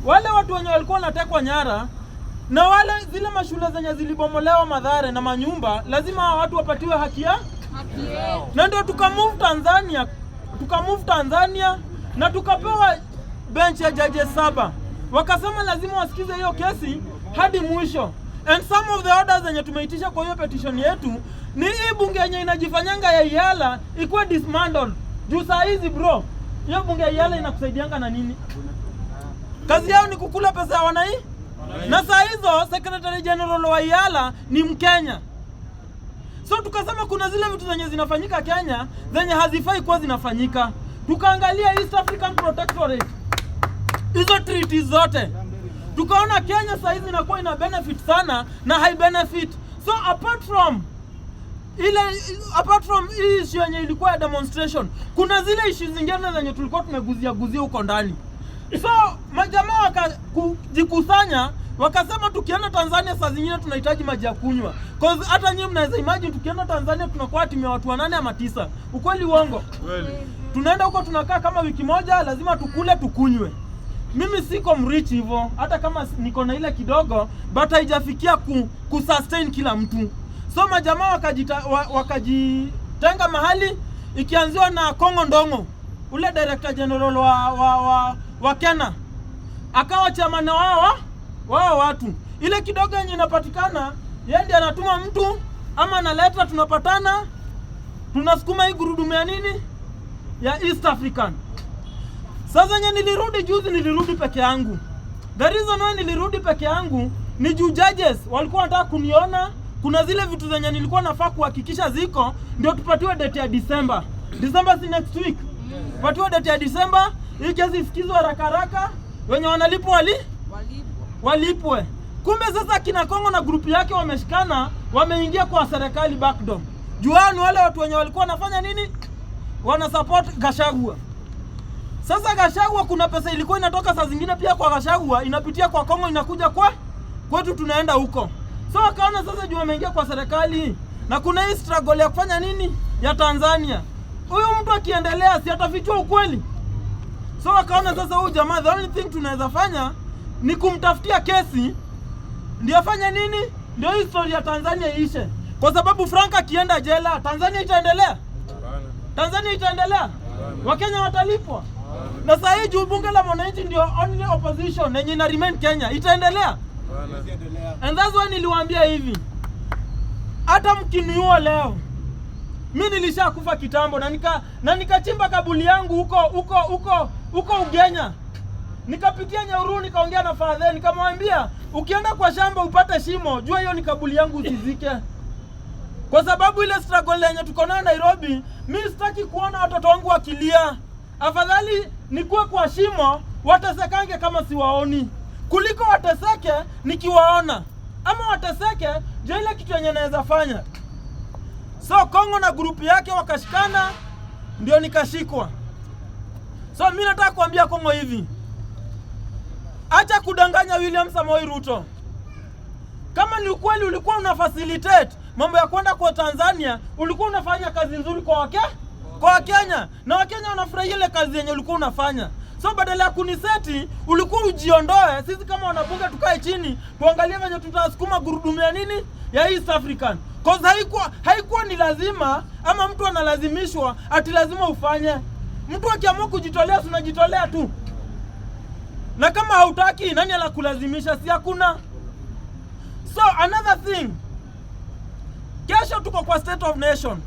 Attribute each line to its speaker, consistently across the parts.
Speaker 1: Wale watu wenye walikuwa wanatekwa nyara na wale zile mashule zenye zilibomolewa Mathare na manyumba, lazima hawa watu wapatiwe haki ya na ndio tukamove Tanzania na tukapewa bench ya judges saba, wakasema lazima wasikize hiyo kesi hadi mwisho. And some of the orders zenye tumeitisha kwa hiyo petition yetu ni hii bunge yenye inajifanyanga ya EALA ikuwe dismantled. Juu saa hizi, bro, hiyo bunge ya EALA inakusaidianga na nini? Kazi yao ni kukula pesa ya wanai, na saa hizo Secretary General wa EALA ni Mkenya. So tukasema kuna zile vitu zenye zinafanyika Kenya zenye hazifai kuwa zinafanyika. Tukaangalia East African Protectorate, hizo treaties zote, tukaona Kenya saa hizi inakuwa ina benefit sana na hai benefit. So apart from hii issue yenye ilikuwa ya demonstration, kuna zile issue zingine zenye tulikuwa tumeguzia guzia huko ndani. So majamaa wakajikusanya, wakasema tukienda Tanzania saa zingine tunahitaji maji ya kunywa. 'Cause hata nyinyi mnaweza imagine tukienda Tanzania tunakuwa timu ya watu wanane ama tisa. Ukweli, uongo? Tunaenda huko, tunakaa kama wiki moja, lazima tukule, tukunywe. Mimi siko mrich hivyo, hata kama niko na ile kidogo, but haijafikia kusustain kila mtu. So majamaa wakajitenga mahali, ikianziwa na Kongo Ndongo, ule director general wa Kenya, akawa chairman wao watu. Ile kidogo yenye inapatikana, yeye ndiye anatuma mtu ama analeta, tunapatana, tunasukuma hii gurudumu ya nini, ya East African. Sasa nye nilirudi juzi, nilirudi peke yangu. The reason why nilirudi peke yangu ni juu judges walikuwa wanataka kuniona. Kuna zile vitu zenye nilikuwa nafaa kuhakikisha ziko, ndio tupatiwe date ya December. December si next week? Patiwe date ya December, hii kesi isikizwe haraka haraka, wenye wanalipwa walipwe. Kumbe sasa kina Kongo na group yake wameshikana, wameingia kwa serikali backdoor. Juu hao ni wale watu wenye walikuwa wanafanya nini? Wana support Gachagua. Sasa Gachagua kuna pesa ilikuwa inatoka saa zingine pia kwa Gachagua, inapitia kwa Kongo, inakuja kwa kwetu, tunaenda huko. So wakaona sasa juu wameingia kwa serikali na kuna hii struggle ya kufanya nini ya Tanzania, huyu mtu akiendelea si atafichua ukweli? So wakaona sasa huyu jamaa, the only thing tunaweza fanya ni kumtafutia kesi ndio afanye nini, ndio hii story ya Tanzania iishe, kwa sababu Frank akienda jela, Tanzania itaendelea, Tanzania itaendelea, Wakenya watalipwa. Na saa hii juu bunge la mwananchi ndio only opposition yenye ina remain Kenya, itaendelea. And that's why niliwaambia hivi, hata mkiniua leo, mi nilishakufa kitambo na nikachimba kaburi yangu huko huko huko huko Ugenya, nikapitia Nyahururu, nikaongea na father, nikamwambia ukienda kwa shamba upate shimo, jua hiyo ni kaburi yangu, usizike, kwa sababu ile struggle yenye tuko nayo Nairobi, mi sitaki kuona watoto wangu wakilia. Afadhali nikuwe kwa shimo watesekange kama siwaoni, kuliko wateseke nikiwaona, ama wateseke juu ile kitu yenye naweza fanya. So Kongo na group yake wakashikana, ndio nikashikwa. So mi nataka kuambia Kongo hivi, acha kudanganya William Samoei Ruto. Kama ni ukweli ulikuwa una facilitate mambo ya kwenda kwa Tanzania, ulikuwa unafanya kazi nzuri kwa Wakenya na Wakenya wanafurahia ile kazi yenye ulikuwa unafanya. So badala ya kuniseti, ulikuwa ujiondoe, sisi kama wanabunge tukae chini tuangalie venye tutasukuma gurudumu ya nini, ya East African. 'Cause haikuwa ni lazima ama mtu analazimishwa ati lazima ufanye. Mtu akiamua kujitolea, si unajitolea tu, na kama hautaki, nani anakulazimisha? Si hakuna. So another thing, kesho tuko kwa State of Nation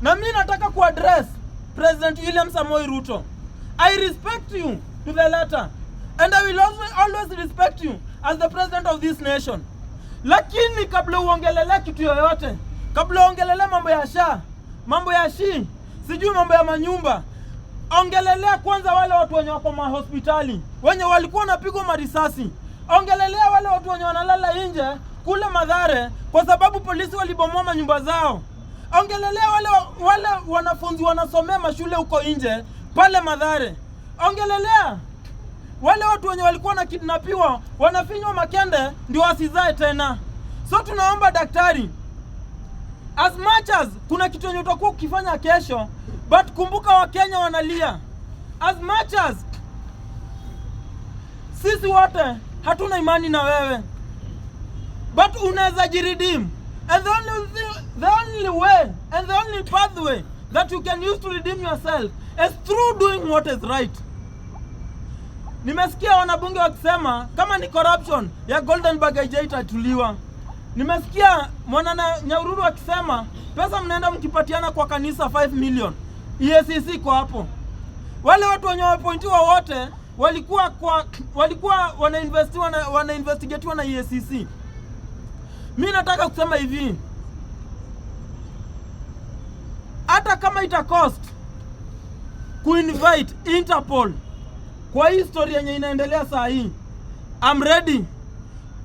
Speaker 1: na mi nataka kuaddress President William Samoei Ruto. I respect you to the letter and I will also always respect you as the president of this nation, lakini kabla uongelele kitu yoyote, kabla uongelele mambo ya SHA, mambo ya SHI, sijui mambo ya manyumba, ongelelea kwanza wale watu wenye wako mahospitali, wenye walikuwa wanapigwa marisasi. Ongelelea wale watu wenye wanalala nje kule Mathare kwa sababu polisi walibomoa manyumba zao. Ongelelea wale wanafunzi wanasomea mashule huko nje pale Mathare. Ongelelea wale watu wenye walikuwa na kidnapiwa, wanafinywa makende ndio wasizae tena. So tunaomba daktari, as much as kuna kitu yenye utakuwa ukifanya kesho, but kumbuka Wakenya wanalia. As much as Sisi wote hatuna imani na wewe, but unaweza jiredeem, and the only way and the only pathway that you can use to redeem yourself is through doing what is right. Nimesikia wanabunge wakisema kama ni corruption ya Goldenberg haijaitatuliwa. Nimesikia mwana Nyahururu akisema pesa mnaenda mkipatiana kwa kanisa 5 million. EACC iko hapo. Wale watu wenye wapointiwa wote walikuwa wanainvestiwa na wanainvestigatiwa na EACC. Mi nataka kusema hivi, hata kama ita cost kuinvite Interpol kwa hii story yenye inaendelea saa hii, I'm ready.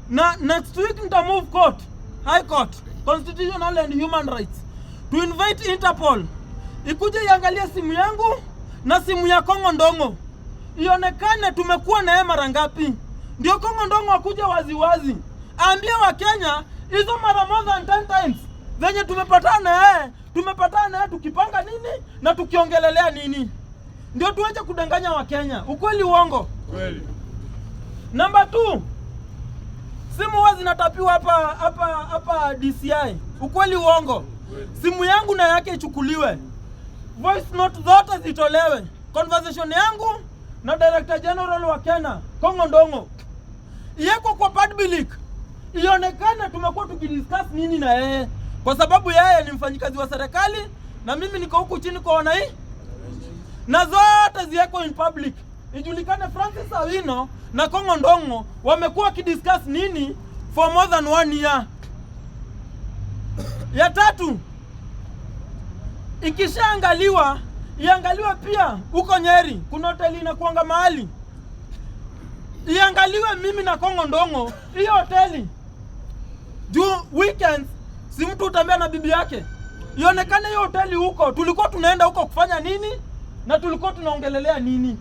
Speaker 1: Na next week nita move court, High Court, Constitutional and Human Rights, to invite Interpol ikuje iangalie simu yangu na simu ya Kongo Ndongo, ionekane tumekuwa na yeye mara ngapi, ndio Kongo Ndongo akuje waziwazi aambie Wakenya hizo mara more than 10 times venye tumepatana na yeye, tumepatana na yeye tukipanga nini na tukiongelelea nini, ndio tuache kudanganya Wakenya. Ukweli uongo?
Speaker 2: Kweli.
Speaker 1: Number 2, simu huwa zinatapiwa hapa hapa hapa DCI. Ukweli uongo? Simu yangu na yake ichukuliwe, voice note zote zitolewe, conversation yangu na Director General wa Kenya Kongo Ndongo iwekwe kwa public, ionekane tumekuwa tukidiscuss nini na yeye, kwa sababu yeye ni mfanyikazi wa serikali na mimi niko huku chini kwa wananchi, na zote ziwekwe in public, ijulikane Francis Awino na Kongo Ndongo wamekuwa wakidiscuss nini for more than one year. Ya tatu, ikishaangaliwa iangaliwe pia huko Nyeri, kuna hoteli inakuanga mahali, iangaliwe mimi na Kongo Ndongo hiyo hoteli juu weekends si mtu utembea na bibi yake, ionekane hiyo hoteli huko tulikuwa tunaenda huko kufanya nini na tulikuwa tunaongelelea nini.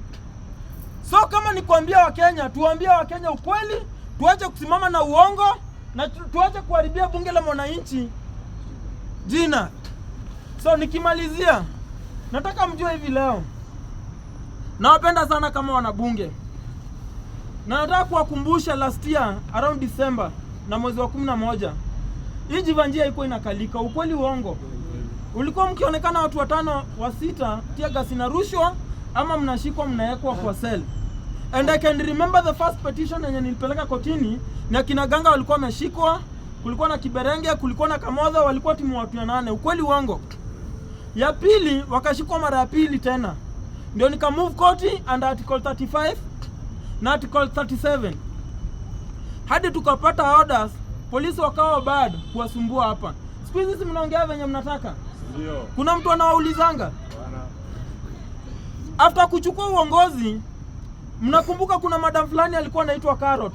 Speaker 1: So kama ni kuambia Wakenya, tuambie Wakenya ukweli, tuache kusimama na uongo na tuache kuharibia bunge la mwananchi jina. So nikimalizia, nataka mjue hivi leo, nawapenda sana kama wanabunge, na nataka kuwakumbusha last year around December na mwezi wa 11 hii Jeevanjee haikuwa inakalika. Ukweli uongo? Ulikuwa mkionekana watu watano wa sita, tear gas inarushwa ama mnashikwa mnawekwa kwa cell. And I can remember the first petition yenye nilipeleka kotini na kina Ganga walikuwa wameshikwa, kulikuwa na Kiberenge, kulikuwa na Kamotho, walikuwa timu watu ya nane. Ukweli uongo? Ya pili wakashikwa mara ya pili tena, ndio nika move koti under article 35 na article 37 hadi tukapata orders, polisi wakawa bad kuwasumbua hapa. Siku hizi si mnaongea venye mnataka?
Speaker 2: Ndio.
Speaker 1: Kuna mtu anawaulizanga?
Speaker 2: Bwana.
Speaker 1: After kuchukua uongozi, mnakumbuka kuna madam fulani alikuwa anaitwa Carrot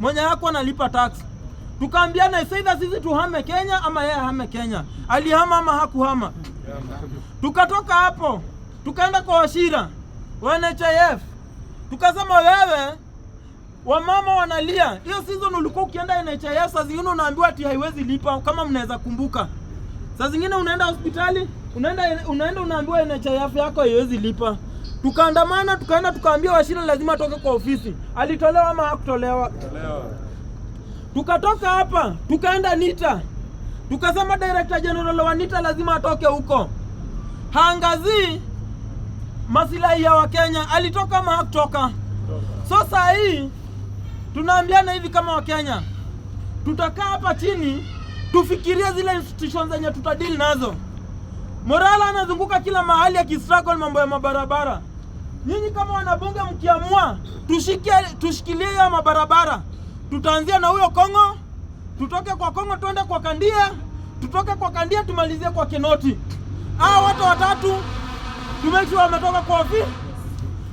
Speaker 1: mwenye hakuwa analipa tax. Tukaambiana it's either sisi tuhame Kenya ama yeye ahame Kenya. Alihama ama hakuhama? Tukatoka hapo tukaenda kwa Wachira wa NHIF, tukasema wewe, wamama wanalia. Hiyo season ulikuwa ukienda NHIF, saa zingine unaambiwa ati haiwezi lipa, kama mnaweza kumbuka. Saa zingine unaenda hospitali, unaenda unaambiwa NHIF yako haiwezi lipa. Tukaandamana, tukaenda tukaambia Wachira lazima atoke kwa ofisi. Alitolewa ama hakutolewa?
Speaker 2: Tolewa.
Speaker 1: Tukatoka hapa tukaenda NITA, tukasema Director General wa NITA lazima atoke huko, haangazii masilahi ya Wakenya. Alitoka ama hakutoka? So saa hii tunaambiana hivi kama Wakenya, tutakaa hapa chini tufikirie zile institutions zenye tutadeal nazo. Morala anazunguka kila mahali akistruggle mambo ya mabarabara. Nyinyi kama wanabunge mkiamua tushikilie hiyo mabarabara, tutaanzia na huyo Kongo, tutoke kwa Kongo tuende kwa Kandia, tutoke kwa Kandia tumalizie kwa Kinoti. Hao watu watatu tumake sure wametoka kwa ofisi.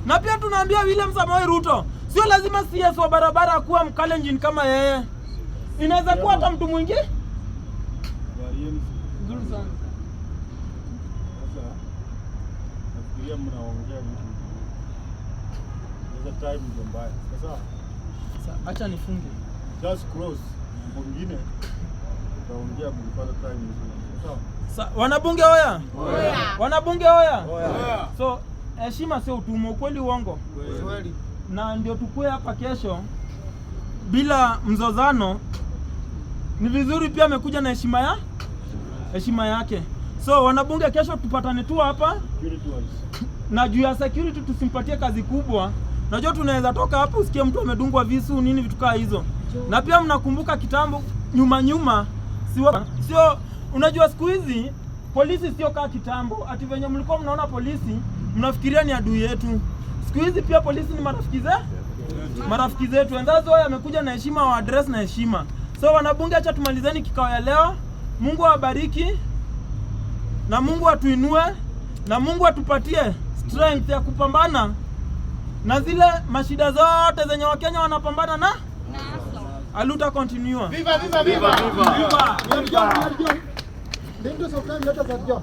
Speaker 1: Na pia tunaambia William Samoei Ruto, sio lazima CS wa barabara akuwa Mkalenjin kama yeye, inaweza kuwa hata mtu mwingine.
Speaker 2: Habari yenu?
Speaker 1: Nzuri sana.
Speaker 2: Sasa nafikiria mnaongea vitu. Sasa time ndio mbaya. Sasa
Speaker 1: Acha nifunge.
Speaker 2: Just close. Mwingine utaongea mlipata time nzuri. Sawa?
Speaker 1: Wanabunge oya! Wanabunge oya!
Speaker 2: Oya.
Speaker 1: So heshima sio utumwa, ukweli uongo?
Speaker 2: Kweli.
Speaker 1: Na ndio tukue hapa kesho bila mzozano. Ni vizuri pia amekuja na heshima yake. So wanabunge, kesho tupatane tu hapa
Speaker 2: Security wise.
Speaker 1: Na juu ya security tusimpatie kazi kubwa. Najua tunaweza toka hapo usikie mtu amedungwa visu, nini, vitu kaa hizo. Na pia mnakumbuka kitambo nyuma nyuma, sio, unajua siku hizi polisi sio kaa kitambo, ati venye mlikuwa mnaona polisi mnafikiria ni adui yetu. Siku hizi pia polisi ni marafiki zetu. And that's why amekuja na heshima, wa address na heshima. So wanabunge, acha tumalizeni kikao ya leo. Mungu awabariki na Mungu atuinue na Mungu atupatie strength ya kupambana na zile mashida zote zenye Wakenya wanapambana na Aluta continua.
Speaker 2: Viva, viva, viva.
Speaker 1: Viva.
Speaker 3: We are adjourned, we are adjourned. The interest of time, let us adjourn.